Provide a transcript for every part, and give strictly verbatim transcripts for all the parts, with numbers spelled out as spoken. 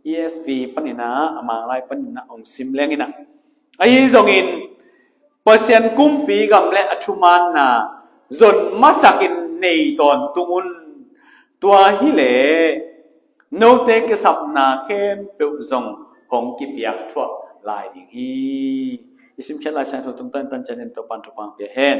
E S V panin ah, a Manglai panin ah hong sim leng in ah, ahi zongin Pasian kumpi gam le a thumaanna zon masakin nei tawntung un. Tua hileh note kisapna khempeuh zong hong kipiak thuah lai ding hi. I simkhiat Lai Siangtho tungtawn tan cianin Topan thupha pia hen.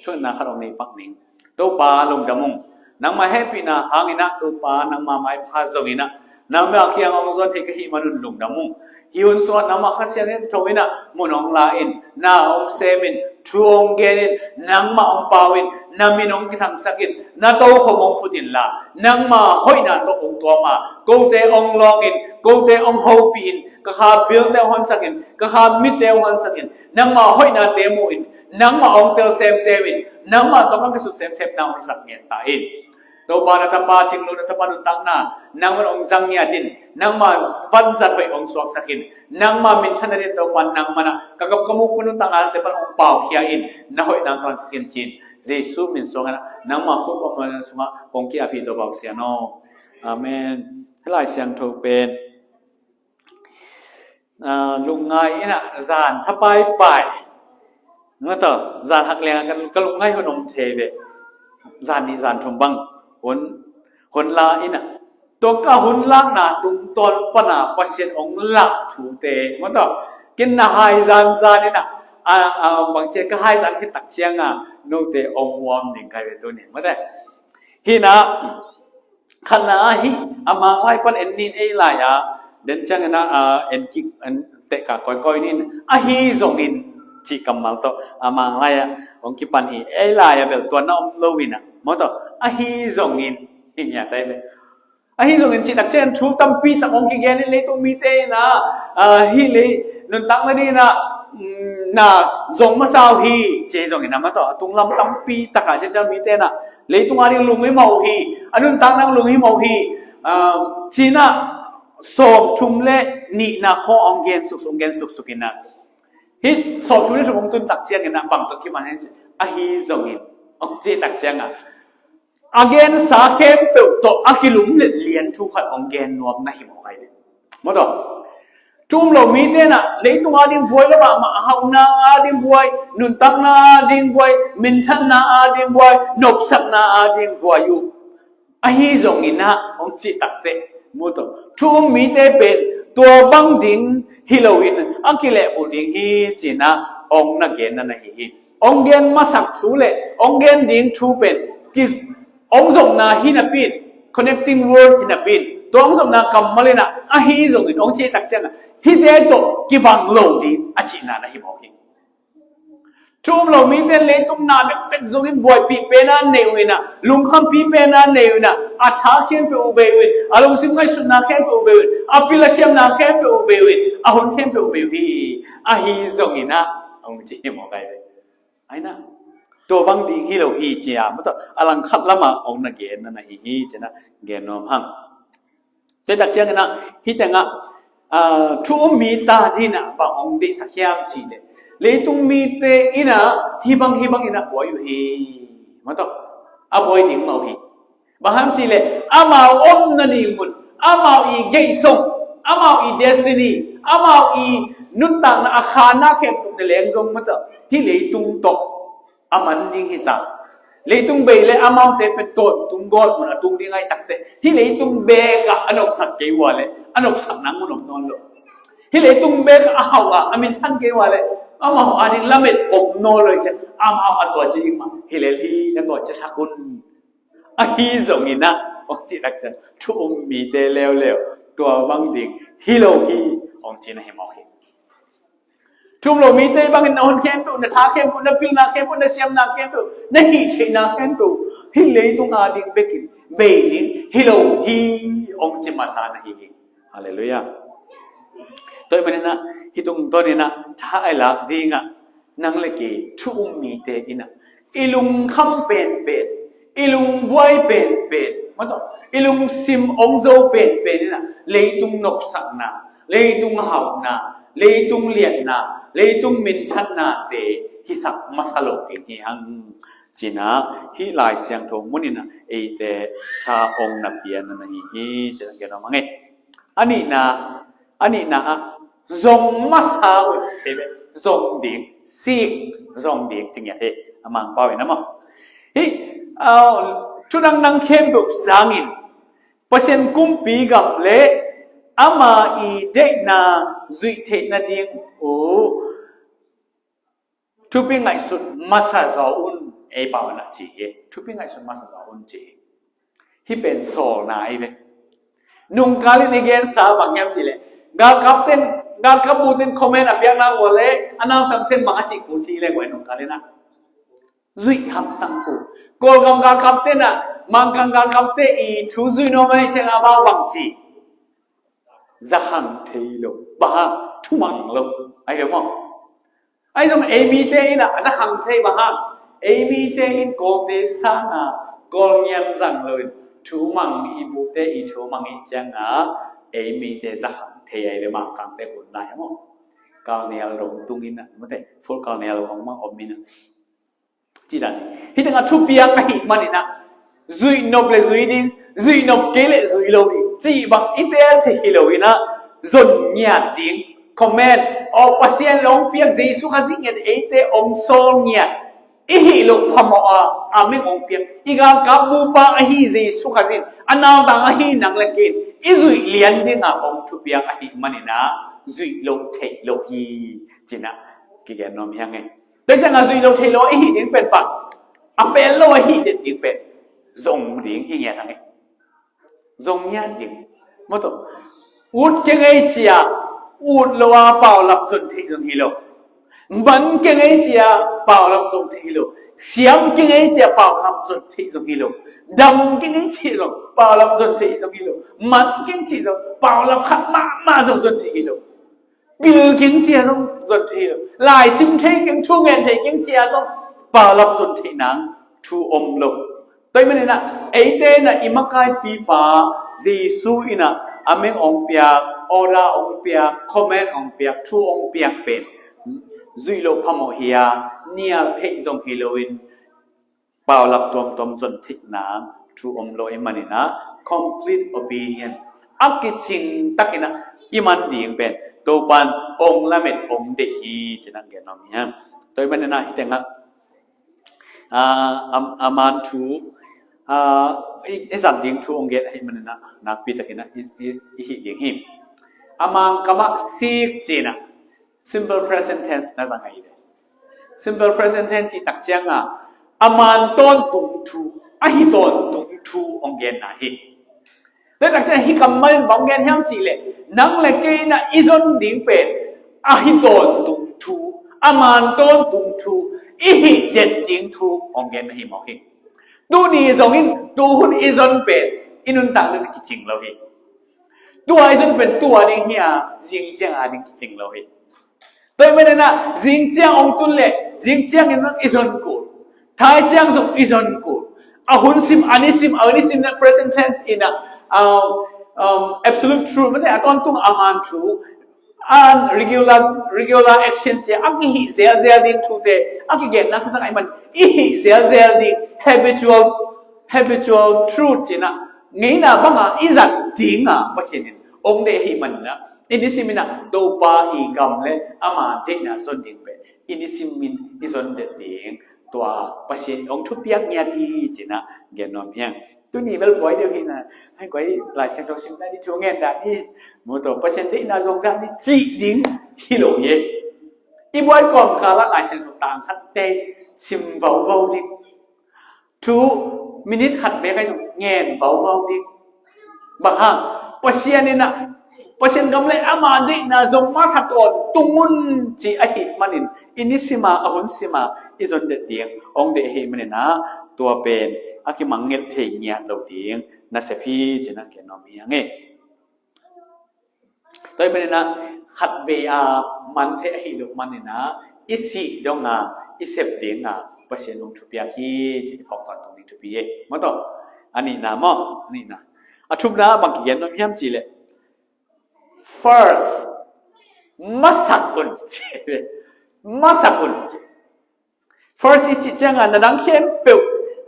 Thuhilhna khat hong nei pak ning. Topa lungdam ung. Nangmah hehpihna hangin ah, Topa nangmah maipha zongin ah, nangmah kiang hong zuan thei ka hih manun lungdam ung. Hih hun sungah nangmah Kha Siangtho in ah mun hong la in, na hong sem in, thu hong gen in, nangmah hong pau in, na min hong kithangsak in, na tokhom hong phut inla, nangmah hoihna tawh hong tuam a, kote hong lawng in, kote hong hopih in, ka kha bilte hong honsak in, ka kha mitte hong honsak in, nangmah hoihnate mu in, nangmah hong tel semsem in, nangmah tawh ka kisut semsem na hong sak ngiat ta in. Topa na tapa cinglo, na tapa nuntakna nangmah hong zang ngiat in, nangmah vanzat hoih hong suaksak in, nangmah minthan in, Topa nangmah na ka gam ka muk nuntakna te pan hong paukhia in, na hoih nang tawh hong sak in ci-in Jesu min suang in ah nangmah khut kong sungah kong ki-ap hi, Topa Pasian aw. Amen. Hih Lai Siangtho pen, ah, lungngai in ah zan thapaipai, nga tawh zan hak liang ah ka, ka lungngai hun om thei ve. Zan nih zan thum bang hun, hun la in ah, tua ka hun lakna tungtawn pan a Pasian hong lak thute, nga tawh ken na hai zanzan in ah, a, a, bang ci a, ka hai zan khit tak ciang a note hong muam ding ka hi ve tuni, nga tawh. Hi in ah, khatna ah hih a Manglai pan en nin ei lai ah, den ciangin ah, ah, en kik, en tehka kawikawi nin, ahi zongin cih kammal tawh a Manglai ah hong kipan hi. Ei lai ah bel tua na om lo in ah, maw tawh, ahi zongin, hi ngiat ai ve. Ahi zongin cih tak ciangin thu tampi tak hong kigen in, leitung mite in ah, ah, hih lei nuntakna ding in ah, mm, na zong masa uh hi, ci zongin ah, maw tawh, a tunglam tampi tak ah ciangciang mite in ah leitung a ding lunghimawh uh hi, a nuntakna lunghimawh uh hi, ah, ci in ah sawmthum le nihna khawng hong gen suksuk, hong gen suksuk in ah, hih sawmthum le thum hong tun tak ciangin ah bang tawh kiman hiam cih, ahi zongin, hong cih tak ciang a, a gensa khempeuh tawh a kilumlet lian thu khat hong gen nuam na hi mawk ai ve. Maw tawh, thu um lo mite in ah leitung a ding buai lo mahmah, a hauhna a ding buai, nuntakna a ding buai, minthanna a ding buai, nopsakna a ding buai uh. Ahi zongin ah, hong cih tak teh, maw tawh, thu um mite pen tua bang ding hi loin a kilehbulh ding hi, ci in ah hong na genna na hi hi. Hong gen masak thu le hong gen ding thu pen ki, hong zopna hi napi in, connecting word hi napi in, tua hong zopna kammal in ah, ahi zongin hong cih tak ciang a, hihte tawh kibang lo ding a cihna na hi mawk hi. Thu um lo mite in leitung na bekbek zongin buaipih pen a nei uh in ah, lungkhampi pen a nei uh in ah, a tha khempeuh uh bei uh in, a lungsim ngaihsutna khempeuh uh bei uh in, a pil a siamna khempeuh uh bei uh in, a hun khempeuh uh bei uh hi. Ahi zongin ah, hong ci hi mawk ai ve. Ai na, tua bang ding hi lo hi, ci a, maw tawh, a langkhat lam ah hong na genna na hi hi, ci in ah gen nuam hang. Tua tak ciangin ah, hih teng ah, ah, thu um mi ta ding in ah bang hong deihsak hiam cih leh, leitung mite in ah hih bang, hih bang in ah buai uh hi, maw tawh, a buai ding mah uh hi. Bang hang hiam cih leh, amau omna ding mun, amau i geisong, amau i destiny, amau i nuntakna a khanna khempeuh na leng zong, maw tawh, hih leitung tawh a man ding hi ta. Leitung bei le amaute pen tawntung gawtmun a tung ding ahih tak teh, hih leitung beek ah a nopsak kei uh a leh, a nopsak nang mun om nawn lo. Hih leitung beek ah a hauh a, a minthan kei uh a leh, amau a ding lamet om nawn lo hi ci a, amau a tua ci ding mah hi lel hi, na tua ci sak un. Ahi zongin ah, hong cih tak ciang, thu um mite leuleu tua bang ding hi lo hi, hong ci na hi mawk hi. Thu um lo mite bangin na hun khempeuh, na tha khempeuh, na pilna khempeuh, na siamna khempeuh, na hih theihna khempeuh hih leitung a ding bekin bei ding hi lo hi, hong ci masa na hi hi. Halleluiah. Tua ahih manin ah, hih tungtawn in ah tha i lak ding ah, nang le kei thu um mite in ah, i lungkham penpen, i lungbuai penpen, maw tawh, i lungsim hong zo penpen in ah, leitung nopsakna, leitung hauhna, leitung liatna, leitung minthannate hisak masa lo ding hi hang, ci in ah hih Lai Siangtho mun in ah eite tha hong na pianna na hi hi, ci in ah gen nuam hang e. A nihna, a nihna ah zong masa un ci ve, zong ding, seek, zong ding ci ngiat hi. A Mangpau in a maw. Hih ah, thu dang dang khempeuh sangin Pasian kumpi gam le ama i deihna zuih theih nading uh thupi ngaihsut masa zaw un, ei pau in a ci hi. Thupi ngaihsut masa zaw un ci hi. Hih pen sawlna ei ve. Nungkal in i gensa bang hiam cih leh, galkap ten, galkap bu ten comment a piakna uh le a nautang ten bang a cih kul cih leh guai nungkal in a zuih hamtang uh. Kawlgam galkap ten a, Mangkang galkap te i thu zuih nuam a i ciang a bau bang ci. Za khang thei lo. Bang hang, thumang lo. Ai ve maw. Ai zong ei mite in a za khang thei bang hang. Ei mite in Kawlte sanga Kawl ngian zang lo in thumang i bute i thumang i cianga ei mite za khang thei ai ve Mangkangte hun lai maw. Kalnial dong tung in a, mate, full kalnial hong mang om in a. Ci dan. Hih tengah thupiak ahih manin a, zuih nop le zui ding, zuih nop kei le zui lo ding cih bang i tel thei hi lo in a, zon ngiat ding. Comment, aw Pasian in hong piak, Jesu Khazih ngiat eite hong sawl ngiat. I hih loh phamawh a, a meng hong piak. I galkap bupa ahi Jesu Khazih in a nautang ahi nang le kei in i zuih lian ding a hong thupiak ahih manin a, zuih loh theih loh hi. Ci in a kigen nuam hi hang e. Tua ciangin a zuih lo theih lo a i hih ding pen bang, a pel lo a i hih det ding pen zong ding hi ngiat hang e. Zong ngiat ding. Maw tawh. Ut keng ei ci a ut lo a paulap zon theih zong hi lo. Man keng ei ci a paulap zong theih hi lo. Siam keng ei ci a paulap zon theih zong hi lo. Dam keng ei ci zong paulap zon theih zong hi lo. Man keng ci zong paulap khat mahmah zong zon theih hi lo. Pil keng ci a zong zon thei lo. Lai sim thei keng, thu ngen thei keng ci a zong paulap zon thei nang thu om lo. Tua ahih manin a, eite in a i makaipipa Jesu in a, a meng hong piak, order hong piak, comment hong piak, thu hong piak pen zuih loh phamawh hi a, nial theih zong hi lo in, paulap tuamtuam zon theihna thu om lo ahih manin a, complete obedience a kicing takin a i man ding pen Topa'n hong lamet hong deih hi ci-in a gen nuam hi hang. Tua ahih manin a hih tengah, ah, a, a man thu, ah, i, i zat ding thu hong gen ahih manin a nakpi takin a i, i, i hih ding hi. A Mangkam ah seek ci-in a simple present tense na zang ahi ve. Simple present tense cih tak ciangin a man tawntung thu, a hi tawntung thu hong genna hi. Tua tak ciangin hih kammal in bang hong gen hiam cih leh, nang le kei in a i zon ding pen a hi tawntung thu, a man tawntung thu, i hih det ding thu hong genna hi mawk hi. Tuni zong in, tuhun i zon pen i nuntak ding kicing lo hi. Tua i zon pen tua ding hi a, zing ciang a ding kicing lo hi. Tua ahih manin a, zing ciang hong tun leh zing ciangin zong i zon kul. Thai ciang zong i zon kul. A hun sim, a ni sim, a ni sim na present tense in a, um, um, absolute truth, mate, a tawntung a man thu, a regular, regular action ci a, a kihih zelzel ding thute a kigenna kha sak ahih man, i hih zelzel ding habitual, habitual truth ci-in a, ngeina banga i zat ding a Pasian in hong deih ahih manin a, i nisim in a Topa i gam le ama deihna zon ding pen i nisim in i zon det ding, tua Pasian in hong thupiak ngiat hi ci-in a gen nuam hi hang. Tuni bel buai deuh hi na, hai guai, Lai Siangtho sim dan hi, thu ngen dan hi, maw tawh, Pasian deihna zong dan hi cih ding hi lo hi. I buai kawmkal ah Lai Siangtho tang khat tei sim vauvau ding. Thu minute khat bek ahi zong ngen vauvau ding. Bang hang, Pasian in a, Pasian gam le ama deihna zong masa tawntung un ci ahih manin, i nisim a, a hun sim a i zon det ding hong deih ahih manin a, tua pen a kimangngilh thei ngiat lo ding nasep hi ci-in a gen nuam hi hang e. Tua ahih manin a, khatvei a man thei ahih loh manin a, i sih dong a i sep ding a Pasian hong thupiak hi ci-in i phawk tawntung ding thupi hi. Maw tawh. A nihna maw, a nihna. A thumna bang kigen nuam hiam cih leh, first, masak un ci. Masak un ci. First i cih ciangin na dang khempeuh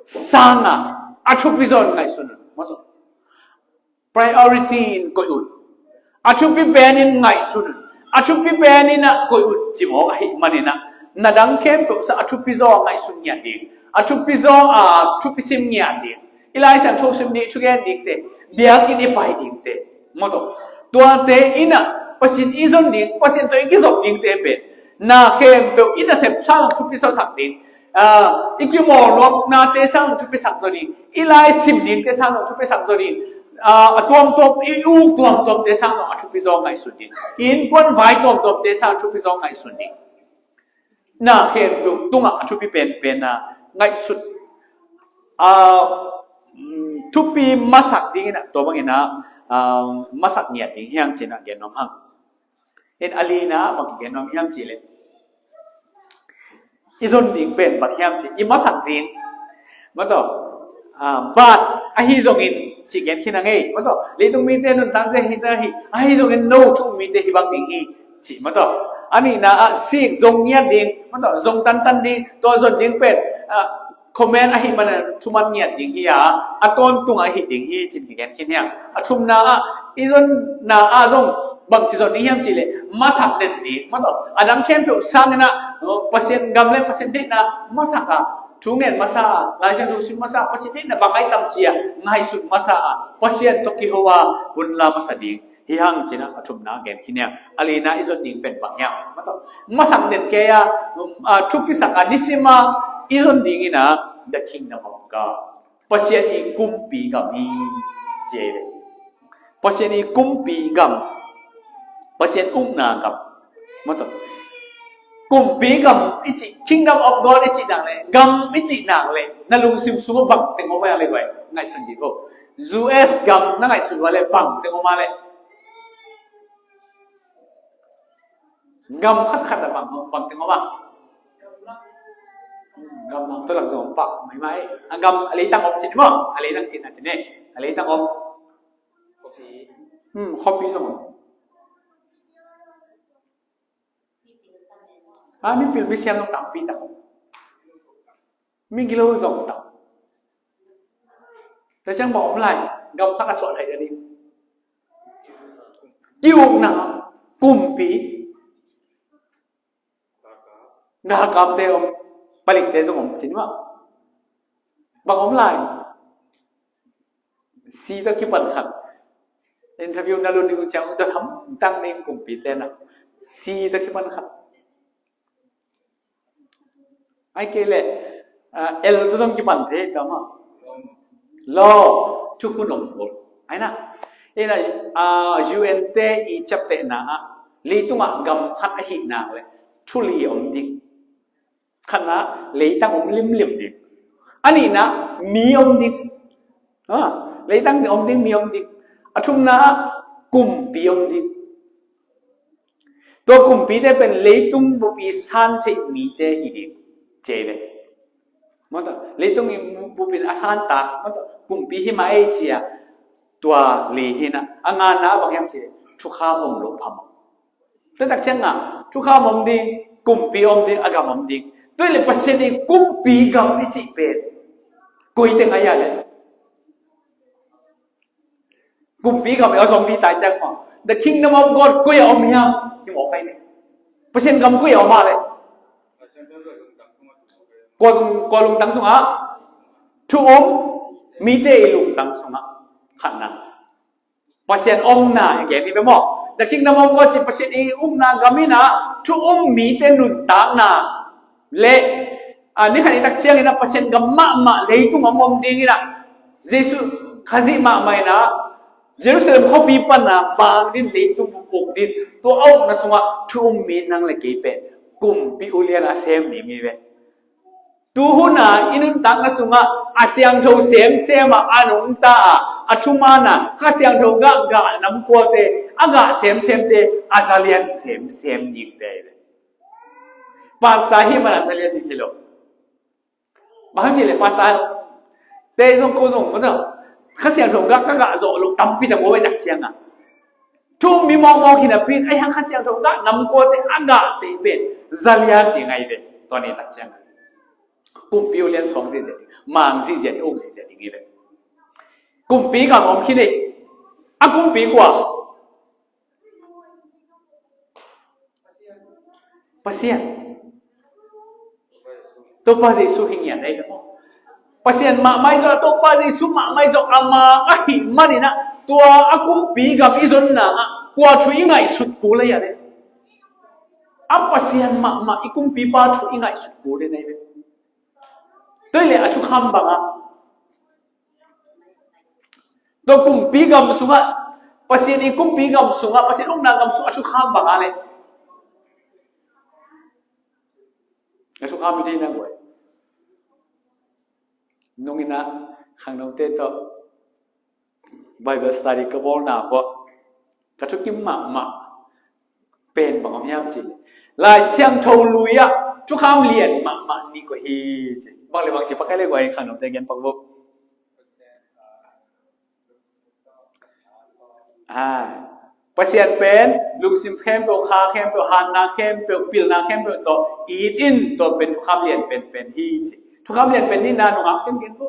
sangin a thupi zaw in ngaihsun un. Maw tawh. Priority in koih un. A thupi penin ngaihsun un, a thupi penin ah koih un ci mawk ahih manin ah, na dang khempeuh sangin a thupi zaw ngaihsun ngiat ding, a thupi zaw a thupi sim ngiat ding. I Lai Siangtho sim ding, thugen dingte, biakinn i pai dingte, maw taw, tuate in ah Pasian i zon ding, Pasian tawh i kizop dingte pen na khempeuh i nasep sangin thupi sawsak ding. Ah, i kimawl nuamnate sangin thupi sak zaw ding, i lai sim dingte sangin thupi sak zaw ding. Ah, a tuamtuam, i uk tuamtuamte sangin a thupi zaw ngaihsun ding, i innkuan vai tuamtuamte sangin thupi zaw ngaihsun ding. Na khempeuh tungah a thupi penpen a ngaihsun, ah, mm, thupi masak dingin ah, tua bangin ah, ah, masak ngiat ding hi hang ci-in ah gen nuam hang. In a lina bang kigen nuam hiam cih leh, i zon ding pen bang hiam cih, i masak ding, maw taw, ah, bat ahi zongin cih gen khin a ngei, maw taw, leitung mite nuntak zia hi, zia hi, ahi zongin no thu um mite hi bang ding hi, cih, maw taw. A nihna ah sik zong ngiat ding, maw taw, zong tantan ding, tua zon ding pen, ah, comment ahih manin thuman ngiat ding hi a, a tawntung ahih ding hi ci-in kigen khin hi hang. A thumna ah, i zonna ah zong bangci zon ding hiam cih leh, masak den ding, maw taw, a dang khempeuh sangin ah, Pasian gam le Pasian deihna masak a, thu ngen masa a, Lai Siangtho sim masa a, Pasian deihna bang a tam ci-a ngaihsut masa a, Pasian tawh kiho a hun la masa ding hi hang ci-in ah a thumna gen khin hi hang. A lina i zon ding pen bang hiam, maw taw, masak den kei a, um, ah, thupisak a, nisim a i zon ding in ah, the kingdom of God, Pasian i kumpi gam hi, ci hi ve. Pasian i kumpi gam, Pasian ukna gam, maw taw, kumpi gam i cih, kingdom of God i cih nak leh, gam i cih nak leh, na lungsim sungah bang teng om a leh, guai, ngaihsun dih ko. U S gam na ngaihsun a leh bang teng om a leh, gam khatkhat ah bang, bang teng om a? Gam lang tawh lang zong om pah maimai. A gam a leitang om ci ni maw, a leitang ci na ci ni, a leitang om. Hmm, khuapi zong om. A, mipil misiam zong tampi tak om. Migilo zong tam. Tua ciang bang om lai, gam khat a suah thei a ding. Ki-ukna, kumpi. Galkapte om, palikte zong om ci ni maw. Bang om lai. Si tawh kipan khat. Interview na lun ding uh ciang, tua tham tang ding kumpite na. Si tawh kipan khat. Ai kei leh, ah, el tawh zong kipan thei ta maw. Law, thukhun om kul. Ai na. Ina, ah, U N te i ciaptehna ah, leitungah gam khat ahih nak leh thu li om ding. Khatna, leitang om limlim ding. A nihna, mi om ding. Ah, leitang om ding, mi om ding. A thumna ah, kumpi om ding. Tua kumpite pen leitung bup i san theih mite hi ding, ci hi ve. Maw taw, leitung i bup in a san tak, maw taw, kumpi hi mah ei ci-a, tua li hi na. A ngana bang hiam cih leh, thukham om loh phamawh. Tua tak ciangin thukham om ding, kumpi om ding, a gam om ding. Tua hi leh Pasian i kumpi gam i cih pen koi teng a hia leh? Kumpi gam i a zong di tai ciang maw, the kingdom of God koi a om hiam? Hi mawk ai ni. Pasian gam koi a om a leh? Kua, kua lungtang sungah? Thu um mite i lungtang sungah. Khatna, Pasian omna i gen hi ve maw. The kingdom of God ci Pasian i ukna gam in ah, thu um mite nuntakna le, a, ni khat i tak ciangin ah Pasian gam mahmah leitung om om ding in ah, Jesuh Khazih mahmah in ah Jerusalem khuapi pan a mang din, leitung bup uk din, tua a ukna sungah thu um mi nang le kei pen kumpi ulian a sem ding hi ve. Tuhun a i nuntakna sungah a siangtho semsem a a nungta a, a thuman a Kha Siangtho gah gah nam kuate a gah semsemte a zalian semsem dingte hi ve. Pastor hi man a zalian ding hi lo. Bang hang cih leh pastor te zong ko zong, ko zong Kha Siangtho gah ka gah zawh lo tampi tak om a, i tak ciang a thu um mi mawkmawk hi napi in, ahi hang Kha Siangtho gah nam kuate a gahte pen zalian ding ahi ve. Tua ni tak ciang a kumpi ulian suang zihziah ding, mang zihziah ding, uk zihziah ding hi ve. Kumpi gam om khin ei. A kumpi kua? Pasian. Topa Jesu hi ngiat ei maw. Pasian mahmah i zong, Topa Jesu mahmah i zong, ama ahih manin ah tua a kumpi gam i zonna ah kua thu i ngaihsut kul ei a le. A Pasian mahmah i kumpipa thu i ngaihsut kul ei ve. Tua hi leh a thukham bangah, tua kumpi gam sungah, Pasian i kumpi gam sungah, Pasian ukna gam sungah a thukham bangah le. A thukham i thei na guai. Nung in ah khangnote tawh Bible study ka bawlna pawh ka thukim mahmah pen bang om hiam ci. Lai Siangtho Lui ah thukham lian mahmah nih kua hi ci. Bang le bang ci, pakai le guai khangnote gen pak bo. Ah, Pasian pen lungsim khempeuh, kha khempeuh, hanna khempeuh, pilna khempeuh tawh it in, tua pen thukham lian penpen hi ci. Thukham lian pen nihna nungak ken gen bo.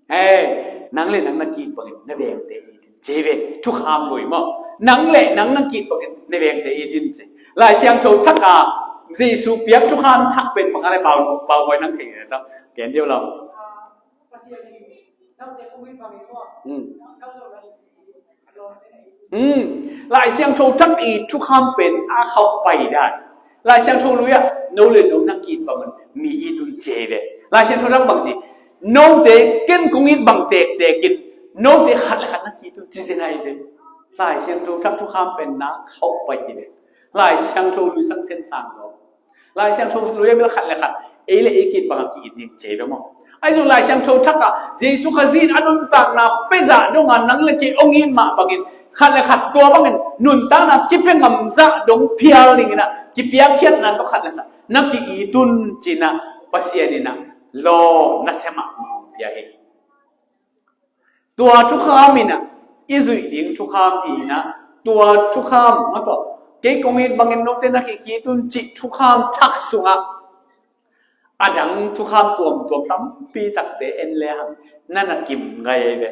Hei, nang le nang na ki-it bangin na vengte it in ci ve, thukham lui maw. Nang le nang na ki-it bangin na vengte it in ci. Lai Siangtho Thak a Jesu piak thukham thak pen bang a le pau, pau koi nang thei na ta. Ken diau lau. Hmm. Hmm. Lai Siangtho Thak i thukham pen a khauh pai dan. Lai Siangtho Lui ah no le no na ki-it bangin mi it un ci ve. Lai Siangtho Thak bang ci, note ken kong it bang tektek in, note khat le khat na ki-it un ci zen hi ve. Lai Siangtho Thak thukham pen na khauh pai hi ve. Lai Siangtho Lui sang sen sang lo. Lai Siangtho Lui a mil khat le khat ei le ei ki-it bangah ki-it ding ci ve maw. Ahi zong Lai Siangtho Thak ah Jesu Khazih in a nuntakna pia zah dongah nang le kei hong it mah bangin khat le khat tua bangin nuntakna kipia ngam zah dong phial dingin ah kipiakkhiatna tawh khat le khat na ki-it un ci-in ah Pasian in ah law nasia mahmah hong pia hi. Tua thukham in ah i zuih ding thukham hi-in ah, tua thukham, maw, tua kei kong it bangin note na ki-it un cih thukham thak sungah a dang thukham tuamtuam tampi takte en le hang na na kim ngai ei ve.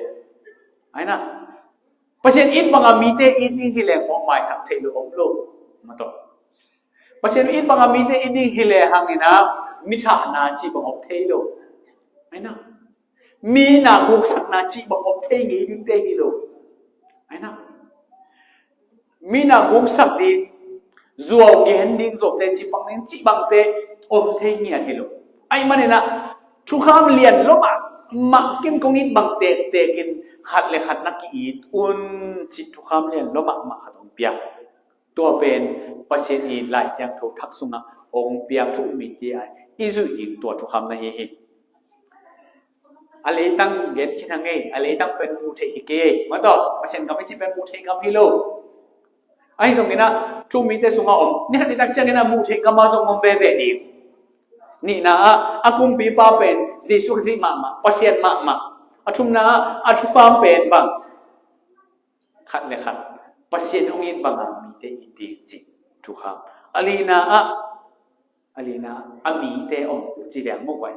Ai na, Pasian it banga mite it ding hi leng mawh maisak theih lo om lo, maw, tua Pasian it banga mite it ding hi le hangin ah mi thahna cih bang om thei lo. Ai na, mi na guksakna cih bang om thei ngei dingte hi lo. Ai na, mi na guksak ding, zuau gen ding, zuaute cih bang ding cih bangte om thei ngiat hi lo. Ai manin ah thukham lian lua mahmah ken kong it bang tektek in khat le khat na ki-it un cih thukham lian lua mahmah khat hong pia. Tua pen Pasian i Lai Siangtho Thak sungah hong piak thu um i ti a i zuih ding tua thukham na hi hi. A leitang gen khin hang ei, a leitang pen muh theih hi kei ei, maw, tua Pasian gam i cih pen muh theih gam hi lo. Ahi zongin ah thu um mite sungah om, ni khat ni tak ciangin ah muh theih gam ah zong om veve ding. Nihna ah a kumpipa pen Jesu Khazih mahmah, Pasian mahmah. A thumna ah a thukham pen bang, khat le khat Pasian hong it banga mite it ding cih thukham. A lina ah, a lina ah a mite om ci liang maw guai.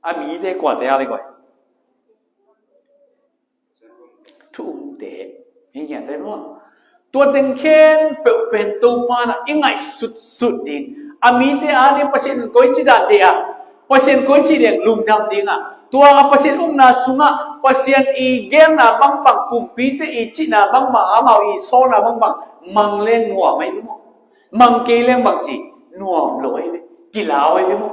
A mite kuate a le guai? Thu umte. Hi ngiat ei maw. Tua teng khempeuh pen Topa na i ngaihsutsut ding, a mite a ding Pasian in koici dan deih a, Pasian koici ding lungdam ding a, tua a Pasian ukna sungah Pasian i gelna bangbang, kumpite i cihna bangbang, amau i sawlna bangbang mang leng nuam ei ve maw. Mang kei leng bangci nuam lo ei ve, kilau ei ve maw.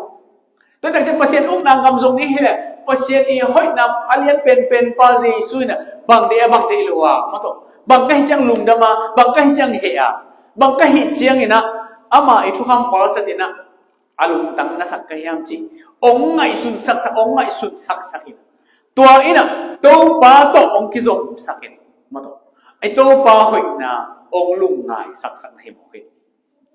Tua tak ciang Pasian ukna gam zong ding hi leh Pasian i hoihna a lian penpen pa Jesu in ah bang deih a, bang deih lo a, maw, tua bang ka hih ciang lungdam a, bang ka hih ciang heh a, bang ka hih ciangin ah ama i thukham palsat in ah a lungtang na sak ka hiam cih hong ngaihsun saksak, hong ngaihsun saksak in, tua in ah Topa tawh hong kizomsak in, maw, tua i Topa hoihna hong lungngai saksak na hi mawk hi.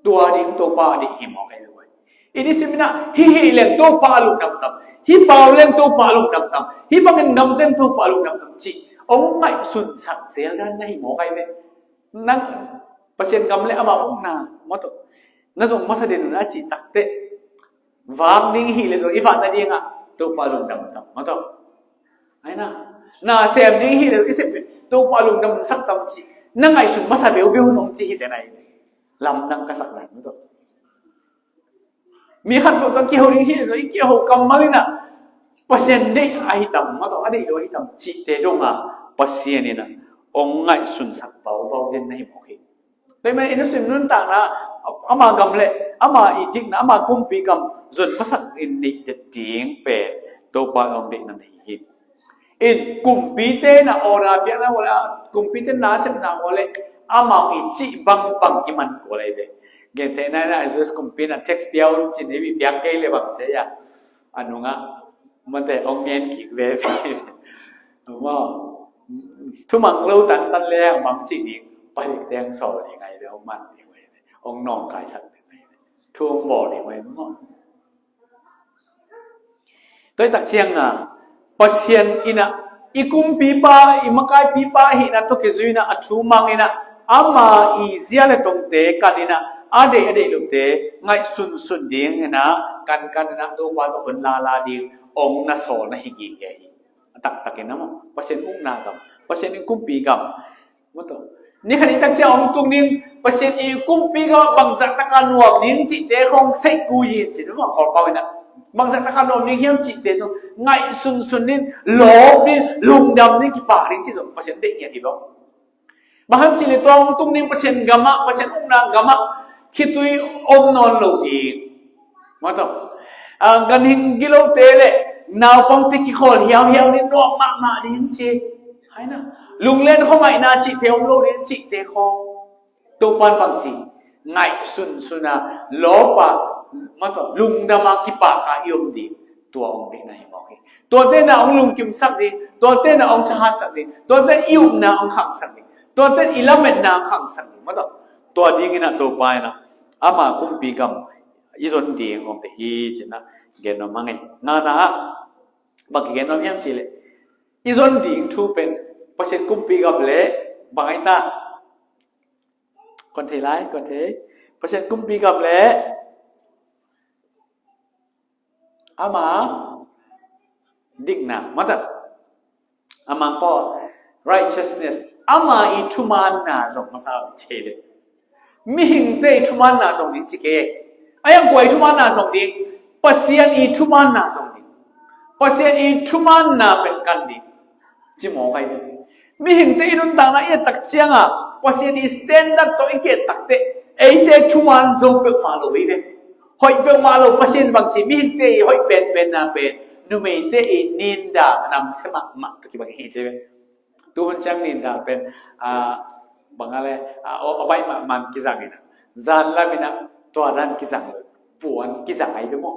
Tua ding Topa a deih hi mawk ei ve guai. I nisim in ah hih hih leng Topa a lungdam tam, hih pau leng Topa a lungdam tam, hih bangin gamten Topa a lungdam tam cih hong ngaihsun sak zel dan na hi mawk ei ve. Nang Pasian gam le ama ukna, maw, tua na zong masa den un a cih takteh, vak ding i hih leh zong i vak nadingah Topa lungdam tam, maw, tua. Ai na, na sem ding i hih leh zong i sem leh Topa lungdam sak tam cih Na ngaihsun masa veuveu nong ci hi zen ai. Lamdang ka sak lai maw tawh. Mi khat bawk tawh kiho ding hi zo, i kiho kammal in ah Pasian deih ahi tam maw tawh, a deih lo ahi tam cihte dong a Pasian in ah ong ngaihsunsak bauvau den na hi mawk hi. Tua ahih manin i nusim nuntakna ama gam le ama i dikna ama kumpi gam zon masak in neih det ding pen Topa ong deihna na hi hi. In kumpite na order piakna uh le, kumpite na sepna uh le, amau i cih bangbang i man kul lai ve. Gentehna in ah Jesus kumpi na tax pia un cin i piak kei le bang ci a, a nungah mate ong ngen kik veve. Maw, thumang lo tantan le ong bang cih ding, palik teng sawl ding ai ve, ong man ding ai ve, ong nawngkaisak ding ai ve, thu ong bawl ding ai ve maw. Tua i tak ciang a Pasian in ah i kumpipa, i makaipipa ahihna tawh kizui in ah a thu mang in ah ama i zia le tongte kan in ah a deih a deih lote ngaihsunsun ding in ah kankan in ah Topa tawh hun lala ding ong na sawl na hi gige hi. A taktak in ah maw, Pasian ukna gam, Pasian i kumpi gam. Maw tawh, ni khat i tak ciang ong tung ding, Pasian i kumpi gam bangzah taka nuam ding cihte khong seih kul in cih maw, Kawlpau in ah bangzah taka nuam ding hiam cihte zong ngaihsunsun ding, lawp ding, lungdam ding, kipak ding cih zong Pasian deih ngiat hi lo. Bang hang cih leh tua ong tung ding Pasian gam ah, Pasian ukna gam ah khitui om nawn lo ding. Maw tawh, a, ganhing gilote le naupangte kikhawl hiauhiau ding, nuam mahmah ding ci. Hai na, lunglen khuangaihna cihte om lo ding cihte khong Topa in bang ci, ngaihsunsun a, lawp a, maw tawh, lungdam a, kipak a i om ding, tua ong deihna hi mawk hi. Tuate in ah ong lungkimsak ding, tuate in ah ong thahatsak ding, tuate in i upna ong khangsak ding, tuate in i lametna ong khangsak ding, maw tawh. Tua ding in ah Topa in ah ama kumpi gam i zon ding ong deih hi ci-in ah gen nuam ing e. Ngana ah bang kigen nuam hiam cih leh, i zon ding thu pen Pasian kumpi gam le bang ai ta? Kuan thei lai, kuan thei. Pasian kumpi gam le ama dikna, maw tawh, ama pawl, righteousness, ama i thumaanna zong masa thei le. Mihingte i thumaanna zong ding ci kei. A hiang kua i thumaanna zong ding? Pasian i thumaanna zong ding. Pasian i thumaanna pen kan ding. Ci mawk ai ve. Mihingte i nuntakna i et tak ciang a Pasian i standard tawh i ki-et tak teh eite thumaan zo peuhmah lo hi ve. Hoih peuhmah lo, Pasian bang ci, mihingte i hoih penpenna pen numeite i ninda namsia mahmah tawh kibang hi ci ve. Tuhun ciang ninda pen, a, bang a le, a, a baih mahmah kizang in ah, zan lam in ah tua dan kizang lo, puan kizang ai ve maw.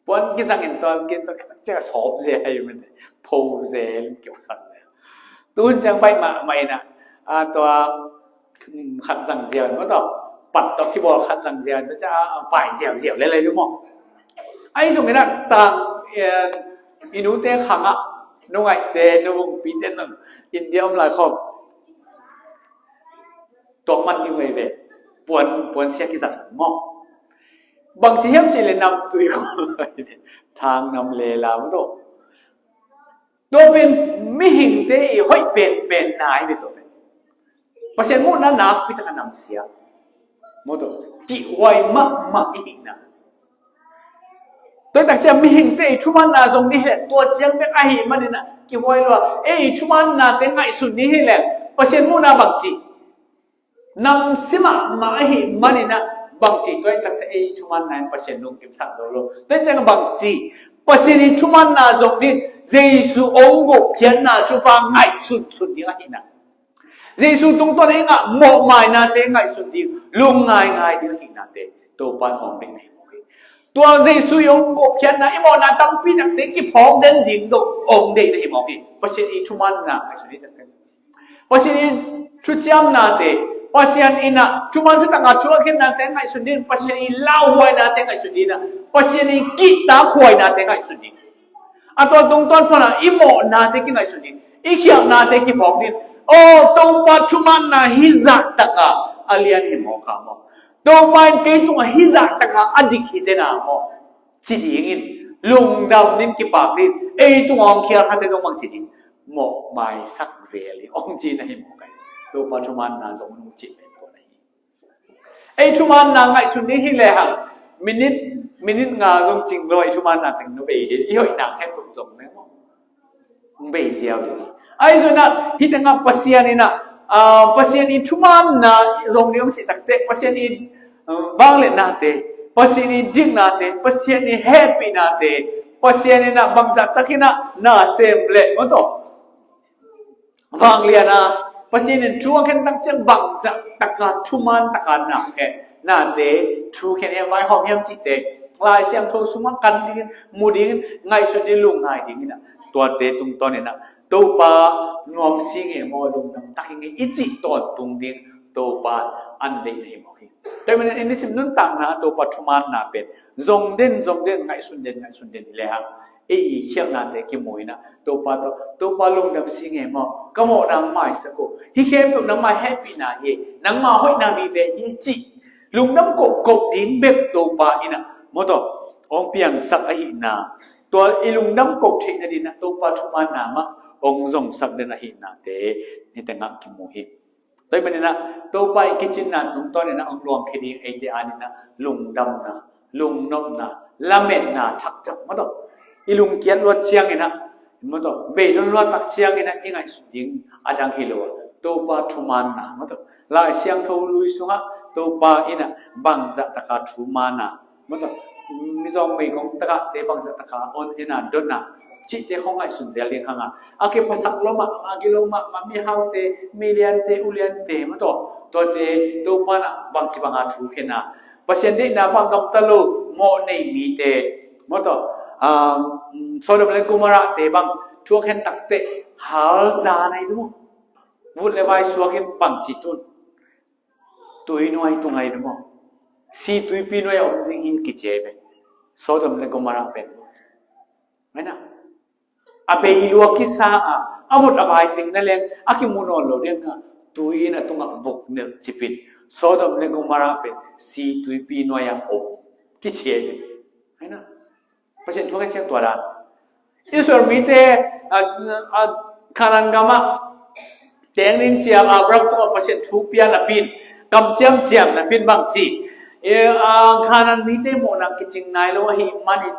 Puan kizang in tua, tua ciang a sawp ze ai ve, pho ze, kiu khat ze. Tuhun ciang baih mahmah in ah, a, tua, um, khat zang ziau in maw tawh, pat tawh kibawl khat zang ziau in, tua ciang a, a, pai ziauziau le lai ve maw. Ahi zongin ah tang, eh, i nute khang ah, nu ngaihte, nu vungpite, nu India om lai khawm tuak man ding uh hi ve. Puan, puan sia kizang maw. Bang ci hiam cih leh namtui khawm, thang nam le lam tawh. Tua pen mihingte i hoih penpenna hi ve tua pen. Pasian muhna nakpi takin a namsia, maw tawh, kihhuai mahmah i hihna. Tua i tak ciang mihingte i thumaanna zong ni hi leh, tua ciang bek ahih manin ah kihhuai lua. Ei i thumaannate ngaihsun ni hi leh Pasian muhna bang ci? Namsia mahmah ahih manin ah bang ci? Tua i tak ciang ei i thumaanna in Pasian lungkimsak zo lo. Tua i tak ciang bang ci? Pasian i thumaanna zong ni, Jesu hong gupkhiatna thupha ngaihsunsun ding ahihna. Jesu tungtawn ei ngah mawhmainate ngaihsun ding, lungngaingai ding ahihnate Topa in hong deih na hi mawk hi. Tua Jesu i hong gupkhiatna, i mawhna tampi takte kiphawk den ding dong hong deih na hi mawk hi. Pasian i thumaanna ngaihsun hi takte, Pasian i thuciamnate, Pasian in ah thuman thutak a thuakkhiatnate ngaihsun ding, Pasian i lauhuainate ngaihsun ding, Pasian i kihtakhuainate ngaihsun ding. A tua tungtawn pana i mawhnate kingaihsun ding, i khialhnate kiphawk ding. Aw, Topa thumaanna hih zah taka a lian hi mawk a maw. Topa in kei tungah hih zah taka a dik hi zen a maw, ci dingin lungdam ding, kipak ding. Ei tungah hong khial khate dong bang ci ding? Mawhmaisak zel hi, hong ci na hi mawk a. Topa thumaanna zong nung cih pen ko na hi. Ei thumaanna ngaihsun ding hi lehang minit minit nga zong cing lo, ei thumaanna teng no bei hi. I hoihna khen tuk zong ne maw? Hong bei ziau ding hi. Ahi zongin ah hih tengah Pasian in ah, ah, Pasian i thumaanna zong ding hong cih takte, Pasian i, ah, vangliatnate, Pasian i diknate, Pasian i hehpihnate, Pasian in ah bangzah takin ah na sem leh maw tawh, vanglian a Pasian in thu a khen tak ciang bangzah taka thumaan taka na khen nate, thu khen hiam, vaihawm hiam cihte Lai Siangtho sungah kan dingin, mu dingin, ngaihsun dingin, lungngai dingin ah, tuate tungtawn in ah Topa nuam si nge maw, lungdam tak hi nge i cih tawntung ding Topa an deih na hi mawk hi. Tua ahih manin i nisim nuntakna ah Topa thumaanna pen zong den, zong den, ngaihsun den, ngaihsun den hi lehang ei i khialhnate kimu in ah Topa tawh, Topa lungdam si nge maw, ka mawhna hong maisak o, hih khempeuh nangmah hehpihna hi, nangmah hoihna vive hi cih lungdam kohkoh ding bek Topa in ah maw tawh hong piangsak ahihna, tua i lungdam koh theih nadingin ah Topa thumaanna mah hong zongsak den ahihnate hih tengah kimu hi. Tua ahih manin ah Topa i kicinna tungtawn in ah hong luangkhia ding eite adingin ah lungdamna, lungnopna, lametna thakthak maw tawh, i lungkiat luat ciangin ah maw tawh, bei lon luat tak ciangin ah i ngaihsut ding a dang hi lo a, Topa thumaanna maw tawh, Lai Siangtho lui sungah Topa in ah bangzah taka thumaanna maw tawh, Mizawng meigong takahte bangzah taka on in ah dotna cihte khawng ngaihsun zel ding hang a, a kiphasak lua mahmah, a gilo mahmah, mihaute, miliante, uliante maw tawh, tuate Topa in ah bangci banga thu khen a, Pasian deihna bang gamta lo mawh nei mite maw tawh, um, Sodom le Gomorrah te bang thu a khen takte halza nei tu maw, vut le vai suakin bangci tun, tui nuai tung ai tu maw, si tuipi nuai a om ding hi kici ai ve. Sodom le Gomorrah pen, maina, a bei lua kisa a, a vut a vai teng na leng a kimu nawn lo ding a, tui in a tungah vuk nilh cipin, Sodom le Gomorrah pen si tuipi nuai a om kici ai ve. Maina, Pasian thu a khen ciang tua dan. Israel mite, a, a, Canaan gamah teng ding ciang Abraham tungah Pasian thu pia napi in, kamciam ciam napi in bangci, e, a, Canaan mite mawhna kicing nai lo ahih manin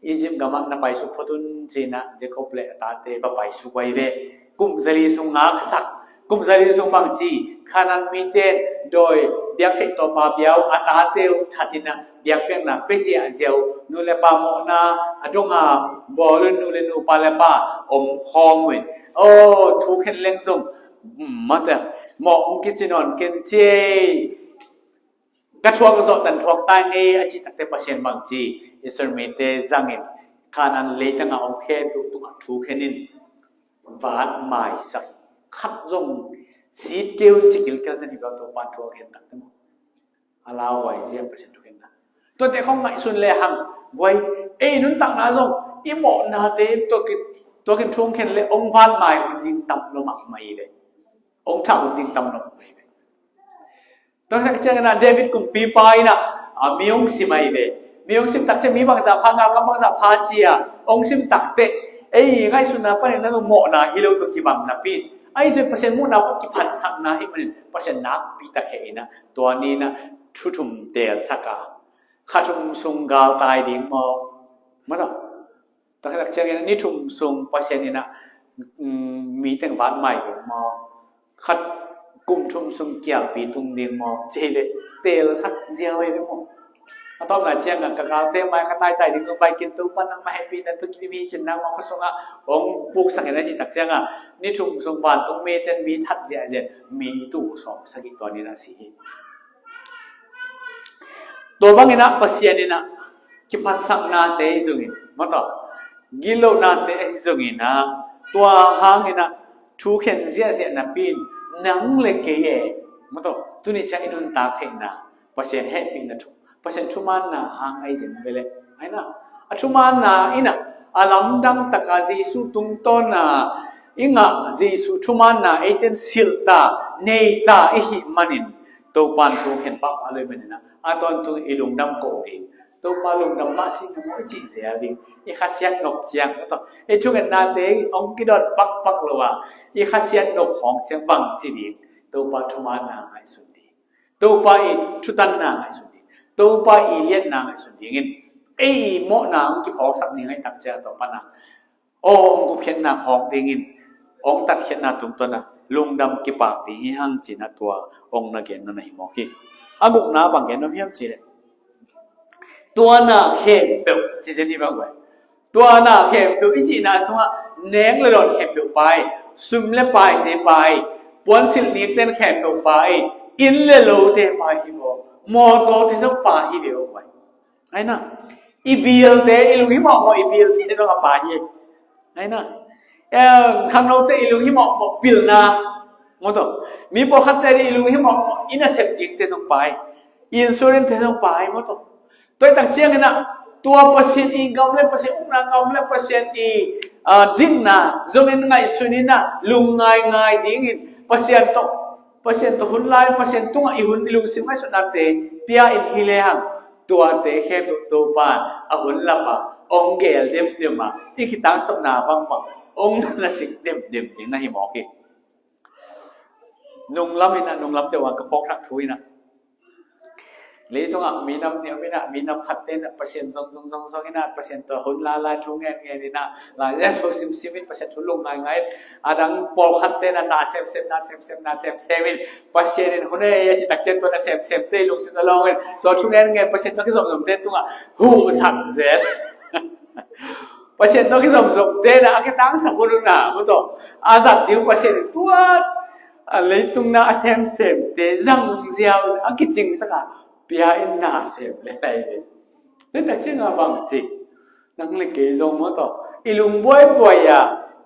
Egypt gamah na paisuk phot un ci-in ah Jacob le a tate va paisuk uh ai ve. Kum zali sung ngaksak, kum zali sung bangci, Canaan mite dawi biak theih tawpa bia uh, a tate uh that in ah biakpiakna pia ziahziah uh, nu le pa mawhna a dong a bawl un, nu le nu, pa le pa om khawm uh in, aw, thu khen leng zong, mm, mate, mawh hong kici nawn ken ci ei. Ka thuak zawh dan thuak ta ing ei a cih takte Pasian bangci, Israel mite zangin Canaan leitang a om khempeuh tungah thu khen in vat maisak, khat zong sit kei un ci kilkel zen hi bel Topa'n thu a khen takte maw, a lauhuai ziau Pasian thu khenna. Tuate khawng ngaihsun lehang guai, ei nuntakna zong i mawhnate tua ki, tua kin thu khen leh hong vat mai un ding tam lo mahmah hi ve. Hong thah un ding tam lo mahmah hi ve. Tua tak ciangin ah David kumpipa in ah, a, mi hong sim ahi ve. Mi hong sim tak ciang mi bangzah pha, galkap bangzah pha ci-a hong sim tak teh, ei ngaihsutna panin na mawhna hi lo tawh kibang napi in, ahi zongin Pasian muhna pawl kiphatsakna ahih manin Pasian nakpi tak heh in ah, tua ni in ah thu thum teelsak a, kha thum sung galtai ding maw, maw tawh. Taktak ciangin ni thum sung Pasian in ah, mm, mi teng vat mai ding maw? Khat kum thum sung kialpi tung ding maw? Ci leh teelsak ziau hi ding maw? A tawpna ciangin ka galte mai ka taitai ding zong pai kin, Topa nangmah hehpihna tawh kidim hi ci-in nangmah khuasungah hong puksak in a cih tak ciangin ni thum sung vantung mite in mi that ziahziah, mi tul sawm sagih tua ni in ah si hi. Tua bangin ah Pasian in ah kiphatsaknate ahi zongin, maw tawh, gitlohnate ahi zongin ah, tua hangin ah thu khen ziahziah napi in nang le kei e, maw tawh, tuni ciang i nuntak theihna Pasian hehpihna thu, Pasian thumaanna hang ahi zin ve leh, ahi na, a thumaanna in ah a lamdang taka Jesu tungtawn a i ngah Jesu thumaanna eite in silh ta, nei ta i hih manin Topa'n thu khen pahpah lo ahih manin ah, a tawntung i lungdam ko ding, Topa lungdam mah si na maw i cih zel ding. I khasiat nop ciang, i thungetnate hong kidon pakpak lo a, i khasiat nop khawng ciang bang ci ding. Topa thumanna ngaihsun ding. Topa i thutanna ngaihsun ding. Topa i liatna ngaihsun dingin ei i mawhna hong kiphawksak ding ahih tak ciang, Topa na aw hong gupkhiatna phawk dingin, hong tatkhiatna tungtawn a lungdam kipak ding hi hang ci-in a tua hong na gen nuam ahi mawk hi. A gukna bang gen nuam hiam cih leh, tua na khempeuh ci zen hi bang guai. Tua na khempeuh i cihna sungah nek le dawn khempeuh pa hi, sum le paite pa hi, puansilh nikten khempeuh pa hi, inn le lote pa hi baw, mawtawte zong pa hi ve aw guai. Aina, i bilte, i lunghimawhmawh i bilte zong a pa hi. Aina, em, khangnote i lunghimawhmawh pilna, maw taw, mi pawlkhatte i lunghimawhmawh i nasep dingte zong pa hi. I insurance-te zong pa hi, maw taw. Tua ahih tak ciangin ah, tua Pasian i gam le Pasian ukna, gam le Pasian i, ah, dinna zongin ngaihsun in ah, lungngaingai dingin Pasian tawh, Pasian tawh hun lai, Pasian tungah i hun, i lungsim ngaihsutnate pia in hi lehang, tuate khempeuh Topa in a hun lap a, hong geel demdem a, i kitangsapna bangbang hong nasik demdem ding na hi mawk hi. Nunglam in ah, nunglamte uah ka phawk thak thu in ah, leitungah minam nih om in ah, minam khatte in ah Pasian zong zong zong zong in ah, Pasian tawh hun la la, thu ngen ngen in ah, Lai Siangtho sim sim in, Pasian thu lungngaingai in, a dang pawlkhatte in ah na sem sem, na sem sem, na sem sem in, Pasian in hun ei a cih tak ciang tua na sem semte i lungsim na lawng in, tua thu ngen ngen Pasian tawh kizomzomte tungah huhsak zel. Pasian tawh kizomzomte in ah a kitangsap hun uh na, maw taw, a zat ding uh Pasian in tua a leitung na a semsemte zang ziau a kicing tak a pia in na sem le lai ve. Tua ahih tak ciang a bang ci, nang le kei zong, maw taw, i lung buaibuai a,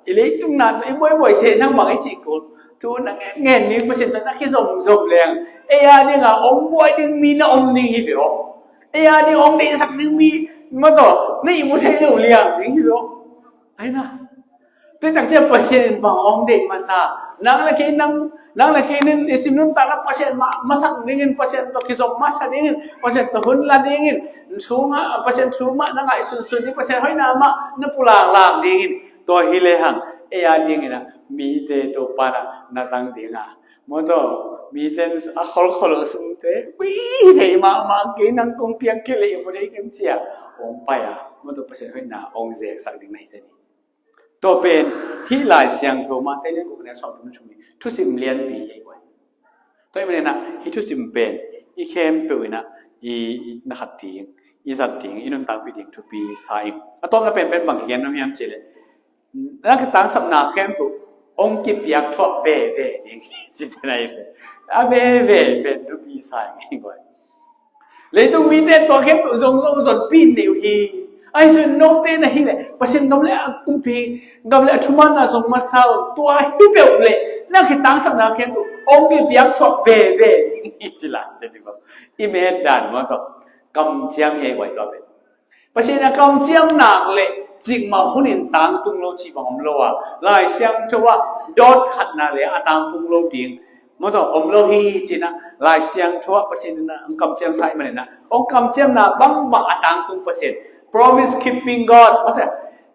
i leitung na tawh i buaibuai se zang bang i cih kul, tu na ngen ngen ni Pasian tawh na kizomzom leng, ei a ding a hong buai ding mi na om ding hi ve aw. Ei a ding hong deihsak ding mi, maw taw, na ihmu thei lo liang ding hi ve aw. Aina, tua ahih tak ciang Pasian in bang hong deih masa? Nang le kei, nang, nang le kei in i sim nuntakna Pasian ma-, masak dingin, Pasian tawh kizom masa dingin, Pasian tawh hun la dingin, thu mah, Pasian thu mah na ngaihsunsun ding, Pasian hoihna mah na pulaklang dingin, tua hi lehang ei a dingin ah mite Topa in ah na zang ding a, maw taw, mite in a kholkhol uh sungte, ui, thei mahmah kei, nang kong piang kei leh i mu thei kei, ci a hong pai a, maw taw, Pasian hoihna hong zeksak ding na hi zen hi. Tua pen hih Lai Siangtho Matthai lian guk, neu sawmthum le thum, thusim lianpi hi ei guai. Tua ahih manin ah hih thusim pen i khempeuh in ah i, i na khat ding, i zat ding, i nuntakpih ding thupi sa ing. A tawpna penpen bang kigen nuam hiam cih leh, na kitangsapna khempeuh hong kipiak thuah veve ding, ci zen ahi ve. A veve pen thupi sa ing ei guai. Leitung mite tua khempeuh zong zong zonpih nei uh hi. Ahi zongin note na hih leh Pasian gam le a kumpi, gam le a thumanna zong masa uh, tua hi peuh leh na kitangsapna khempeuh hong kipiak thuah veve ding hi, ci lai zen hi bang. I met dan, maw taw, kamciam hi ei guai, tua pen. Pasian a kamciam nak leh cikmah hunin tangtung lo cih bang om lo a, Lai Siangtho ah dawt khatna le a tangtung lo ding, maw taw, om lo hi, ci-in ah Lai Siangtho ah Pasian in ah hong kamciamsa ahih manin ah, hong kamciamna bangbang a tangtung Pasian, promise keeping God, maw taw,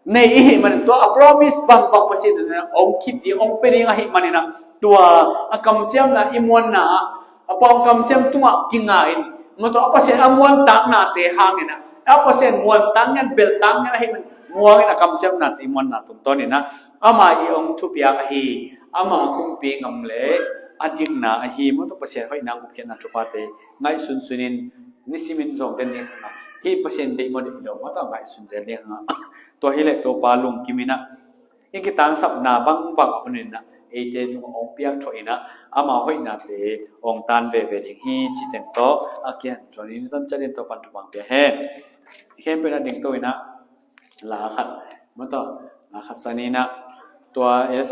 nei i hih manin tua a promise bangbang Pasian in ah hong keep ding, hong pia ding ahih manin ah, tua a kamciamna i muanna ah, a pau kamciam tungah kinga in, maw taw, a Pasian a muantaknate hangin ah, a Pasian muantak ngiat, belhtak ngiat ahih manin muang in a kamciamnate i muanna tungtawn in ah, ama i hong thupiak ahi, ama kumpi gam le a dikna ahi, maw taw, Pasian hoihna gupkhiatna thuphate ngaihsunsun in, nisimin zawng den ding hang a, hih Pasian deih maw deih lo, maw taw, ngaihsun zel ding hang a, tua hi leh Topa lungkim in ah, i kitangsapna bangbang a hun in ah eite tungah hong piak thuah in ah, ama hoihnate hong tan veve ding hi, cih teng tawh a kihan thuan in, i tan ciat in Topa'n thupha pia hen. I khempeuh in ah dingto in ah, la khat, maw taw, la khat san in ah, tua S